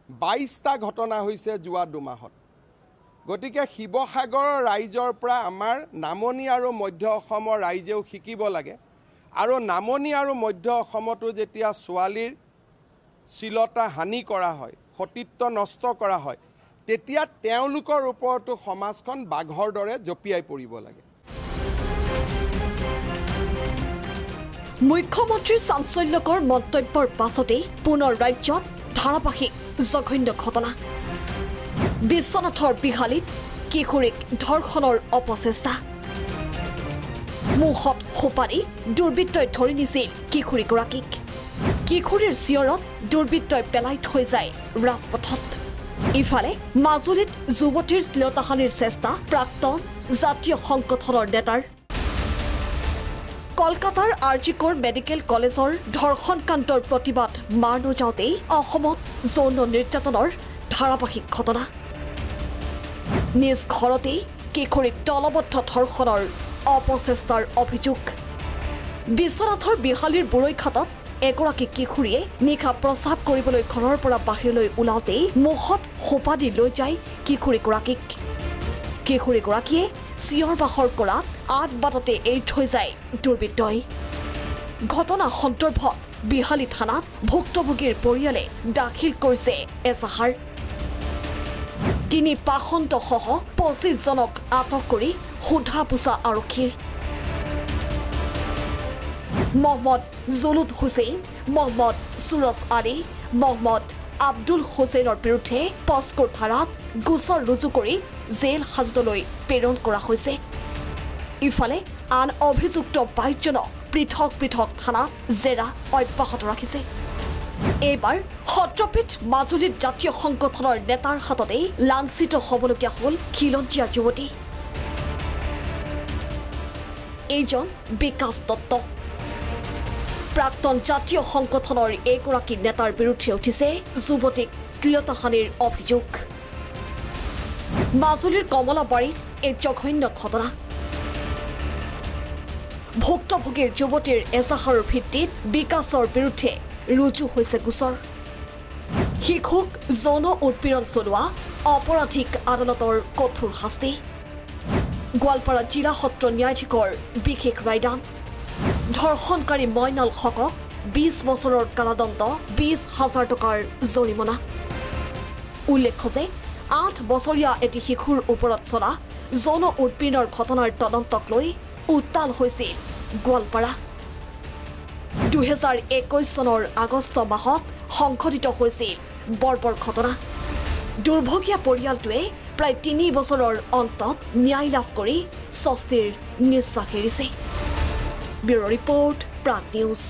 22টা ঘটনা হৈছে যোৱা দুমাহত। গতিকে শিৱসাগৰৰ ৰাইজৰ পৰা আমাৰ নামনি আৰু মধ্য অসমৰ ৰাইজেও শিকিব লাগে। আৰু নামনি আৰু মধ্য অসমতো যেতিয়া ছোৱালীৰ শ্লীলতা হানি কৰা হয়, সতীত্ব নষ্ট কৰা হয়, তেতিয়া তেওঁলোকৰ ওপৰতো সমাজখন বাঘৰ দৰে জঁপিয়াই পৰিব লাগে। মুখ্যমন্ত্ৰীৰ চাঞ্চল্যকৰ মন্তব্যৰ পাছতেই পুনৰ ৰাজ্যত ধাৰাবাহিক জঘন্য ঘটনা। বিশ্বনাথৰ বিহালীত কিশোৰীক ধৰ্ষণৰ অপচেষ্টা। মুখত সোপা দি দুৰ্বৃত্তই ধৰি নিছিল কিশোৰীগৰাকীক। কিশোৰীৰ চিঞৰত দুৰ্বৃত্তই পেলাই থৈ যায় ৰাজপথত। ইফালে মাজুলীত যুৱতীৰ শ্লীলতাহানিৰ চেষ্টা প্ৰাক্তন জাতীয় সংগঠনৰ নেতাৰ। কলকাতাৰ আৰজিকৰ মেডিকেল কলেজৰ ধৰ্ষণকাণ্ডৰ প্ৰতিবাদ মাৰ নাযাওঁতেই অসমত যৌন নিৰ্যাতনৰ ধাৰাবাহিক ঘটনা। নিজ ঘৰতেই কিশোৰীক দলবদ্ধ ধৰ্ষণৰ অপচেষ্টাৰ অভিযোগ। বিশ্বনাথৰ বিহালীৰ বুৰৈঘাটত এগৰাকী কিশোৰীয়ে নিশা প্ৰস্ৰাৱ কৰিবলৈ ঘৰৰ পৰা বাহিৰলৈ ওলাওঁতেই মুখত সোপা দি লৈ যায় কিশোৰীগৰাকীক। কিশোৰীগৰাকীয়ে চিঞৰ বাখৰ কৰাত আঠ বাটতে এৰি থৈ যায় দুৰ্বৃত্তই। ঘটনা সন্দৰ্ভত বিহালী থানাত ভুক্তভোগীৰ পৰিয়ালে দাখিল কৰিছে এজাহাৰ। 3 পাষণ্ডসহ 25 জনক আটক কৰি সোধা পোছা আৰক্ষীৰ। মহম্মদ জুলুদ হুছেইন, মহম্মদ সুৰজ আলী, মহম্মদ আব্দুল হুছেইনৰ বিৰুদ্ধে পস্কোৰ ধাৰাত গোচৰ ৰুজু কৰি জেল হাজতলৈ প্ৰেৰণ কৰা হৈছে। ইফালে আন অভিযুক্ত 22 জনক পৃথক পৃথক থানাত জেৰা অব্যাহত ৰাখিছে। এইবাৰ সত্ৰপীঠ মাজুলীত জাতীয় সংগঠনৰ নেতাৰ হাততেই লাঞ্ছিত হ'বলগীয়া হ'ল খিলঞ্জীয়া যুৱতী। এইজন বিকাশ দত্ত। প্ৰাক্তন জাতীয় সংগঠনৰ এইগৰাকী নেতাৰ বিৰুদ্ধে উঠিছে যুৱতীক শ্লীলতাহানিৰ অভিযোগ। মাজুলীৰ কমলাবাৰীত এই জঘন্য ঘটনা। ভুক্তভোগীৰ যুৱতীৰ এজাহাৰৰ ভিত্তিত বিকাশৰ বিৰুদ্ধে ৰুজু হৈছে গোচৰ। শিশুক যৌন উৎপীড়ন চলোৱা অপৰাধীক আদালতৰ কঠোৰ শাস্তি। গোৱালপাৰা জিলা সত্ৰ ন্যায়াধীশৰ বিশেষ ৰায়দান। ধৰ্ষণকাৰী মইনাল হকক 20 বছৰৰ কাৰাদণ্ড, 20,000 টকাৰ জৰিমনা। উল্লেখ্য যে 8 বছৰীয়া এটি শিশুৰ ওপৰত চলা যৌন উৎপীড়নৰ ঘটনাৰ তদন্তক লৈ উত্তাল হৈছিল গোৱালপাৰা। 2021 চনৰ আগষ্ট মাহত সংঘটিত হৈছিল বৰ্বৰ ঘটনা। দুৰ্ভগীয়া পৰিয়ালটোৱে প্ৰায় 3 বছৰৰ অন্তত ন্যায় লাভ কৰি স্বস্তিৰ নিশ্বাস এৰিছে। Bureau report, Prag news.